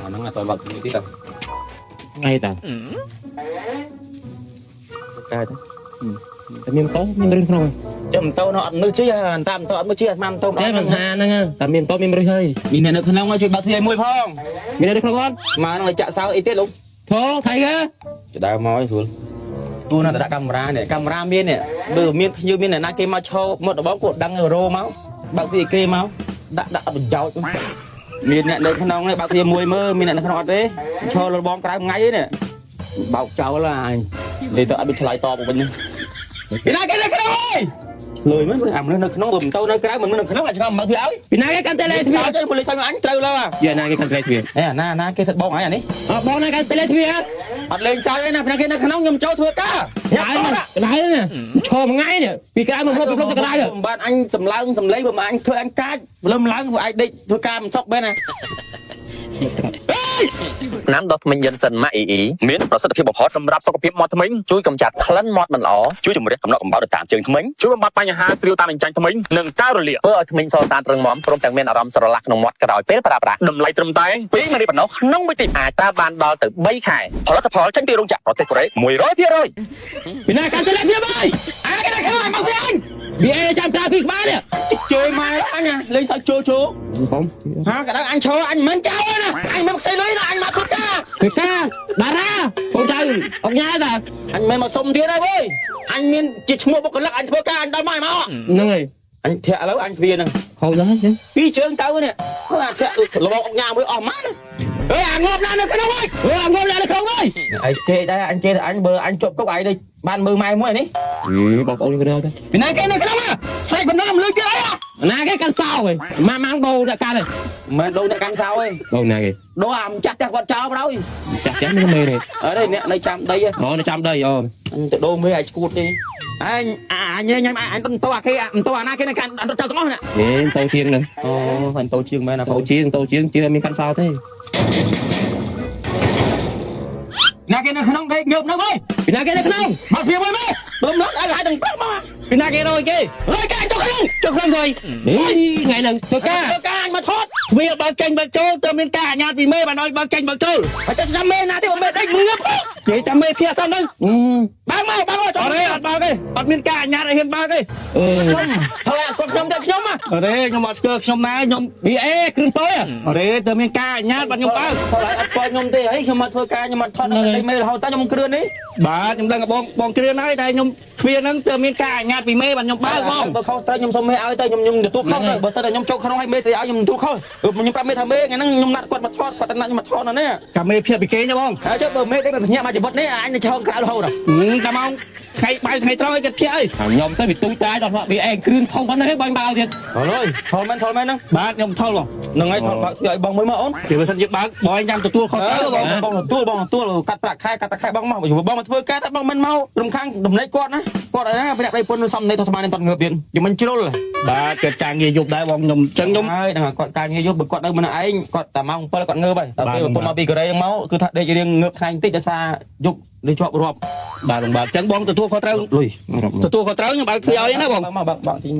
ហ្នឹងអត់បើកទ្វារទៀត ថ្ងៃតា កាយទៅ តែមានម៉ូតូមានរឿងក្នុង ចាំម៉ូតូនៅអត់នឹកជិះតាមម៉ូតូអត់មើលជិះអាត្មាម៉ូតូ ចេះបញ្ហាហ្នឹងតែមានម៉ូតូមានមនុស្សហើយ មានអ្នកនៅក្នុងជួយបើកទ្វារមួយផង មាននៅក្នុងអត់ មកហ្នឹងឲ្យចាក់សោអីទៀតលោក ថោថៃគេ ចដើមមកឲ្យស្រួលគួរណាស់តែដាក់កាមេរ៉ានេះកាមេរ៉ាមាននេះបើមានភ្ញៀវមានអ្នកណាគេមកឈរមកដបងគាត់ដឹងរោមកបើកទ្វារគេមកដាក់ដាក់អត់ប្រយោជន៍មានអ្នកនៅក្នុងនេះបើកទ្វារមួយមើលមានអ្នកនៅក្នុងអត់ទេឈរលបងក្រៅថ្ងៃនេះបោកចោលហើយនិយាយទៅអត់មានឆ្លើយតបវិញហ្នឹងពីណាគេនៅក្នុងអើយលុយមែនអាមនុស្សនៅក្នុងបើមិនទៅនៅក្រៅមនុស្សនៅក្នុងអាចឆ្ងល់មកទ្វារឲ្យ ពីណាគេកាន់តេឡេទ្វារ សើចទៅប៉ូលីសឲ្យអញត្រូវលើ យាណាគេកាន់តេឡេទ្វារ អេអាណាណាគេសិតបងហើយអានេះ អត់បងណាកាន់តេឡេទ្វារ អត់លេងសើចទេណាពីណាគេនៅក្នុងខ្ញុំចូលធ្វើការញ៉ាំ ក្ដៅណាឈរមួយថ្ងៃនេះពីក្រៅមកលុបពីលុបទៅក្ដៅ បានអញសម្លើងសម្លេងបើអញធ្វើអញកាចលឹមឡើងព្រោះឯងដេកធ្វើការមិនសុកមែនណា ថ្នាំដុសធ្មេញយិនសិនម៉ាក់អ៊ីអ៊ី មានប្រសិទ្ធភាពបំផុត សម្រាប់សុខភាពមាត់ធ្មេញ ជួយកម្ចាត់ក្លិនមាត់មិនល្អ ជួយជំរះកំណកកំបោរទៅតាមជើងធ្មេញ ជួយបំបត្តិបញ្ហាស្រាវតាមអញ្ចាញធ្មេញនិងការរលាក ធ្វើឲ្យធ្មេញសស្អាតរឹងមាំព្រមទាំងមានអារម្មណ៍ស្រឡះក្នុងមាត់ក្រោយពេលប្រើប្រាស់ តម្លៃត្រឹមតែ 2ម្រេចប៉ុណ្ណោះក្នុងមួយទីបអាចប្រើបានដល់ទៅ3ខែ ផលិតផលចេញពីរោងចក្រប្រទេសកូរ៉េ100% ពីណាកាន់តេឡេទ្វារបាយ អាគេនៅក្នុងមកវាអញ វាអេចាំក្រៅពីក្បាលនេះ ជួយម៉ែអញលេងសើចចូលចូល កុំ ហាកដៅអញឈរអញមិនចោលណាអញមិនខ្ចីលុយណាអញមកធ្វើការ ធ្វើការតារាកូនចៅអុកញ៉ាតា អញមិនមកសុំទៀតទេវើយអញមានជាឈ្មោះបុគ្គលិកអញធ្វើការអញដល់មកមក ហ្នឹងហើយ អញធាក់ឥឡូវអញទ្វារហ្នឹង ខូចដល់ហ្នឹង ពីរជើងទៅនេះអាធាក់លបងអុកញ៉ាមួយអស់ម៉ានអេអាងាប់ណាស់នៅក្នុងអើយ អឺអងល់នៅក្នុងអើយ ឯងគេដែរអញគេអញបើអញជាប់គុកឯងដូចបានមើលម៉ែមួយនេះ បងប្អូនគ្នាទៅ ពីណាគេនៅក្នុងស្រែកបណ្ដឹងលុយទៀតអី ណាគេកាន់សោហ៎ម៉ាម៉ាងដូរដាក់កាន់ហ៎ មិនដូរអ្នកកាន់សោទេ ដូរណាគេ ដូរអាម្ចាស់ផ្ទះគាត់ចោលបណ្ដោយ ចាស់ចាស់មានមេទេ អត់ទេអ្នកនៅចាំដី អូនៅចាំដីអូ អញទៅដូរមេឲ្យឈួតទេអញអញញ៉ាំអញទៅអាគេទៅអាណាគេនៅកាន់អត់ចោលទាំងអស់ណា ហេតូជាងហ្នឹង អូអញទៅជាងមែនណា តូជាងតូជាងជាមានកាន់សោទេ ណាគេនៅក្នុងគេងើបនៅវិញ ពីណាគេនៅក្នុង មកព្រាមួយមើលព្រមលត់ឲ្យហើយទាំងព្រឹកមក ពីណាគេរយគេ រយគេចុះក្នុង ចុះក្នុងទៅ នេះថ្ងៃហ្នឹងធ្វើការ ធ្វើការអញមកថត ទ្វារបើកចេញបើកចូលទៅមានការអាជ្ញាពីមេបានឲ្យបើកចេញបើកចូល ហើយចាំចាំមេណាទេបើមេដេកងើប និយាយចាំមេភាកសិនទៅ អឺ បើកមកបើកមក អត់ទេអត់បើកទេអត់មានការអាជ្ញាឲ្យហ៊ានបើកទេ អឺ ខ្ញុំធ្វើឲ្យគាត់ខ្ញុំទៅខ្ញុំ អត់ទេខ្ញុំអត់ស្គាល់ខ្ញុំណាខ្ញុំ វីអេគ្រឿងតូច អត់ទេទៅមានការអាជ្ញាបានខ្ញុំបើក ធ្វើឲ្យអត់ស្គាល់ខ្ញុំទេអីខ្ញុំមកធ្វើការខ្ញុំមកថតនៅមេរហូតតែខ្ញុំគ្រឿននេះ បាទខ្ញុំដឹងបងបងគ្រឿនហើយតែខ្ញុំទ្វារហ្នឹងទៅមានការអាជ្ញាពីមេបានខ្ញុំបើកបង បើខុសត្រូវខ្ញុំសុំមេឲ្យទៅខ្ញុំខ្ញុំទទួលខុសទៅបើសិនតែខ្ញុំចូលក្នុងឲ្យមេស្អីឲ្យខ្ញុំទទួលខុសខ្ញុំប្រាប់មេថាមេថ្ងៃហ្នឹងខ្ញុំណាត់គាត់មកថតគាត់តែណាត់ខ្ញុំមកថតណានេះ កាមេភាកពីគេណាបង ហើយចុះបើមេដេកមកញាក់មកជីវិតនេះអញនៅឆោងក្រៅរហូត តាម៉ោងថ្ងៃបាយថ្ងៃត្រង់ឲ្យគាត់ភាកអី ខ្ញុំទៅវាទូចតាយដល់វីអេគ្រឿងធំប៉ុណ្ណេះបាញ់បាល់ទៀត អើយថតមែនថតមែនហ្នឹង បាទខ្ញុំថល់បង ហ្នឹងហើយថតបើកធ្វើឲ្យបងមួយមកអូន ពីបើសិនជាបើកបងចាំទទួលខុសត្រូវបង បងទទួលបងទទួលកាត់ប្រាក់ខែកាត់ប្រាក់ខែបងមកបងមកធ្វើការតែបងមិនមករំខាងដំណេកគាត់ណាគាត់ណាប្រាក់ប្តីពុនសំណេកថតស្មានគាត់ងើបទៀតយមិនជ្រុល បាទគាត់ការងារយប់ដែរបងខ្ញុំអញ្ចឹងខ្ញុំ ហើយហ្នឹងគាត់ការងារយប់បើគាត់នៅម្នាក់ឯងគាត់តែម៉ោង7គាត់ងើបហើយតែពេលប្រពន្ធមកពីកូរ៉េហ្នឹងមកគឺថាដេករៀងងើបថ្ងៃបន្តិចដោយសារយប់ដូចជាប់រាប់ បាទបងបាទអញ្ចឹងបងទទួលខុសត្រូវ លុយ ទទួលខុសត្រូវខ្ញុំបើកទ្វារឲ្យណាបង មកបើកបើកទី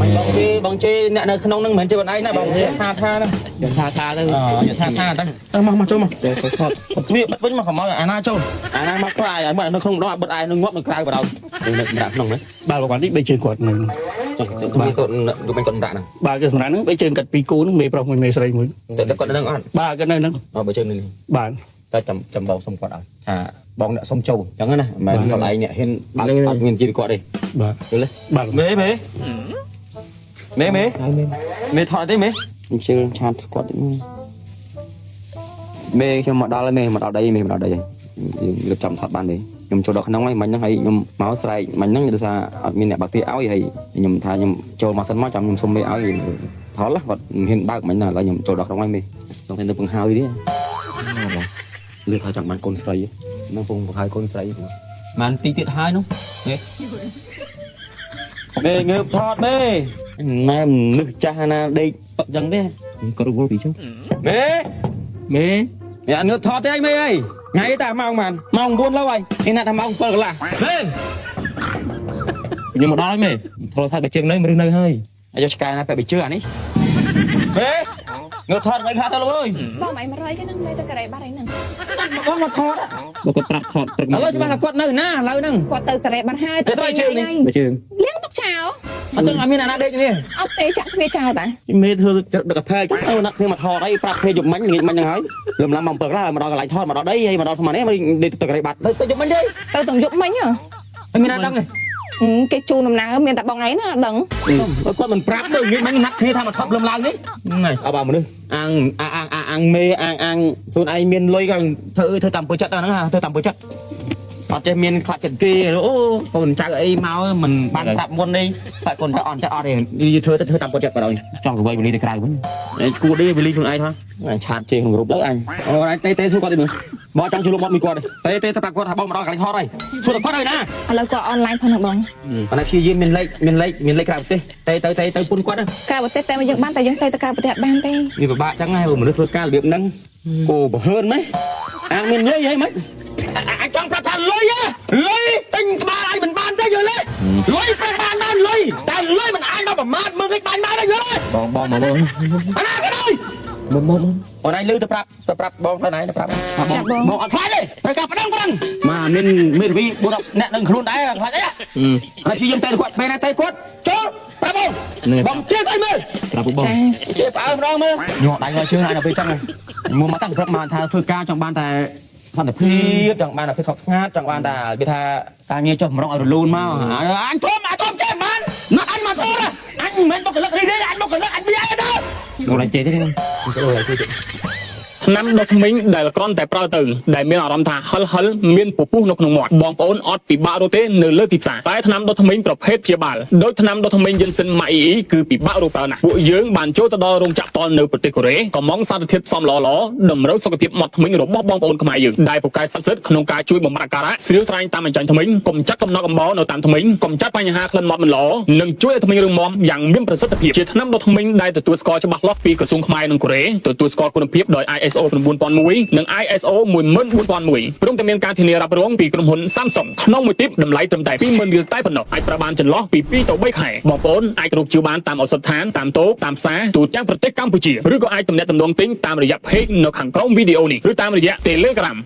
មិនបងគេបងជេអ្នកនៅក្នុងហ្នឹងមិនមែនជេខ្លួនឯងណាបងជេថាថាណា ខ្ញុំថាថាទៅ អឺថាថាទៅមកមកចូលមក ទៅថត ទ្វារបិទវិញមកកុំឲ្យអាណាចូលអាណាមកក្រៅឲ្យមកនៅក្នុងម្ដងបិទឯងនឹងងាប់នៅក្រៅបណ្ដោយនៅដាក់ក្នុងហ្នឹង បាទបងនេះបីជើងគាត់នឹង ចុះទៅគាត់ទៅមិនគាត់ដាក់ហ្នឹង បាទគឺសម្រាប់ហ្នឹងបីជើងកាត់ពីរគូហ្នឹងមេប្រុសមួយមេស្រីមួយ តែគាត់នឹងអត់ បាទគាត់នៅហ្នឹង អត់បើជើងនេះ បាទ តែចាំចាំបងសុំគាត់ឲ្យថាបងអ្នកសុំចូលអញ្ចឹងណាមិនមែនកន្លែងអ្នកហ៊ានបើកអត់មានជីវិតគាត់ទេ បាទ យល់ទេ បាទ មេមេមេមេមេថតទេមេខ្ញុំជឿឆាតគាត់មេខ្ញុំមកដល់ហើយមេមកដល់ដីមេមកដល់ដីហើយយើងលើកចាំថតបានទេខ្ញុំចូលដល់ក្នុងហើយមិញហ្នឹងហើយខ្ញុំមកស្រែកមិញហ្នឹងដោយសារអត់មានអ្នកបើកទីឲ្យហើយខ្ញុំថាខ្ញុំចូលមកសិនមកចាំខ្ញុំសុំមេឲ្យថតគាត់មិនហ៊ានបើកមិញណាឥឡូវខ្ញុំចូលដល់ក្នុងហើយមេសង្ស័យទៅបង្ហើយទេលឺថាចង់បានកូនស្រីហ្នឹងពងបង្ហើយកូនស្រីបានទីទៀតហើយនោះមេមេងើបថតមេម៉ែមនុស្សចាស់ណាដេកស្ពឹកចឹងទេ គាត់រវល់ពីចឹង មេ មេ មេអត់ងើបថតទេអីមេអីថ្ងៃតាម៉ោងប៉ុន្មានម៉ោង9ឡូវហើយនេះណាថាម៉ោង7កន្លះមេ ខ្ញុំមកដល់ហើយមេថតថាបើជើងនៅមនុស្សនៅហើយ អាយកឆ្កែណាបែបបិជឿអានេះមេ ងើថតមិនខ្លះទៅលោកអើយ បងឯង100គេហ្នឹងមេទៅកូរ៉េបាត់ហើយហ្នឹង បងមកថត បើគាត់ប្រាប់ថតព្រឹក ឥឡូវច្បាស់ថាគាត់នៅណាឥឡូវហ្នឹង គាត់ទៅកូរ៉េបាត់ហើយ ទៅស្អីជើងនេះ បើជើង លៀងទុកចោល អត់ចឹងអត់មានអាណាដេកនេះ អត់ទេចាក់ទ្វារចោលតា មេធ្វើដឹកកាផែទៅណាត់គ្នាមកថតអីប្រាប់គ្នាយប់មិញល្ងាចមិញហ្នឹងហើយលំឡើងមក7ខ្លះមកដល់កន្លែងថតមកដល់ដីហើយមកដល់ស្មាននេះមកដេកទៅកន្លែងបាត់ទៅទៅយប់មិញទេ ទៅទាំងយប់មិញហ៎ អត់មានណាដឹងទេ គេជូនដំណើរមានតែបងឯងណាអត់ដឹង គាត់មិនប្រាប់ទៅល្ងាចមិញណាត់គ្នាថាមកថតលំឡើងនេះណែស្អប់អាមនុស្សអាងអាងអាងអាងមេអាងអាងខ្លួនឯងមានលុយក៏ធ្វើធ្វើតាមពើចិត្តហ្នឹងធ្វើតាមពើចិត្តអត់ចេះមានខ្លាចចិត្តគេអូកូនចៅអីមកមិនបានប្រាប់មុននេះតែកូនចៅអត់ចិត្តអត់ទេធ្វើទៅធ្វើតាមពើចិត្តបណ្ដោយ ចង់កវៃវលីទៅក្រៅវិញ គួរទេវេលីខ្លួនឯងហ៎ឆាតជេរក្នុងរូបទៅអញអូនទេទេសួរគាត់ទេមើលបងចង់ជួលមាត់មួយគាត់ទេទេទេប្រាប់គាត់ថាបងមកដល់កន្លែងថតហើយសួរតែគាត់ហើយណា ឥឡូវគាត់អនឡាញផងណាបង អនព្យាយាមមានលេខមានលេខមានលេខក្រៅប្រទេសទេទៅទេទៅពុនគាត់ ក្រៅប្រទេសតែមកយើងបានតែយើងទៅទៅក្រៅប្រទេសអត់បានទេ វាពិបាកចឹងហើយមនុស្សធ្វើការរបៀបហ្នឹងគោបើហើនម៉េចអាងមានលុយហីម៉េចអញចង់ប្រាប់ថាលុយលុយទិញក្បាលអញមិនបានទេយល់ទេលុយប្រាប់បានបានលុយតែលុយមិនអាចមកប្រមាថមើលគេបាញ់បានទេយល់ទេ បងបងមកបង អាណាក៏ដោយ មកមក អូនឯងលឺទៅប្រាប់ទៅប្រាប់បងទៅណៃទៅប្រាប់ ចាបង បងអត់ខ្លាចទេត្រូវការប្តឹងប្តឹងមកមានមេធាវី4 10អ្នកនឹងខ្លួនដែរខ្លាចអីហើយព្យាយាមតែគាត់ពេលណាតែគាត់ចូលប្រាប់បងបងជឿអីមើល ប្រាប់បង ជឿផ្អើម្ដងមើលញាក់ដៃងើជើងហើយដល់ពេលចឹងមួមកតាំងព្រឹកមកថាធ្វើការចង់បានតែសន្តិភាពចង់បានតែភាពស្ងប់ស្ងាត់ចង់បានតែវាថាការងារចុះម្រងឲ្យរលូនមកអញធំអញធំចេះបានណាត់អញមកធំអញមិនមែនបុគ្គលិករីទេអញបុគ្គលិកអញមានអីដល់ បងឡើងជេរទេ ថ្នាំដុសធ្មេញដែលគ្រាន់តែប្រើទៅដែលមានអារម្មណ៍ថាហិលហិលមានពពុះនៅក្នុងមាត់បងប្អូនអត់ពិបាករកទេនៅលើទីផ្សារតែថ្នាំដុសធ្មេញប្រភេទជាបាល់ដោយថ្នាំដុសធ្មេញយិនសិនម៉ាអ៊ីអ៊ីគឺពិបាករកប្រើណាស់ពួកយើងបានចូលទៅដល់រោងចក្រតលនៅប្រទេសកូរ៉េកំងសារធាតុផ្សំល្អៗតម្រូវសុខភាពមាត់ធ្មេញរបស់បងប្អូនខ្មែរយើងដែលពូកែស័ក្តិសិទ្ធិក្នុងការជួយបំបាត់អាការៈស្រាវស្រាញតាមអញ្ចាញធ្មេញកុំចាត់កំណកកំបោនៅតាមធ្មេញកុំចាត់បញ្ហាក្លិនមាត់មិនល្អនិងជួយឲ្យធ្មេញរឹងមាំយ៉ាងមានប្រសិទ្ធភាពជាថ្នាំដុសធ្មេញដែលទទួលស្គាល់ច្បាស់លាស់ពីក្រសួងខ្មែរនិងកូរ៉េទទួលស្គាល់គុណភាពដោយ ISO 9001និង ISO 14001ព្រមទាំងមានការធានារ៉ាប់រងពីក្រុមហ៊ុន Samsung ក្នុងមួយទីបតម្លៃត្រឹមតែ20000រៀលតែប៉ុណ្ណោះអាចប្រើបានចន្លោះពី2ទៅ3ខែបងប្អូនអាចរកជួបានតាមឱសថដ្ឋានតាមតូបតាមផ្សារទូទាំងប្រទេសកម្ពុជាឬក៏អាចទំនាក់ទំនងទិញតាមរយៈ page នៅខាងក្រោមវីដេអូនេះឬតាមរយៈ Telegram។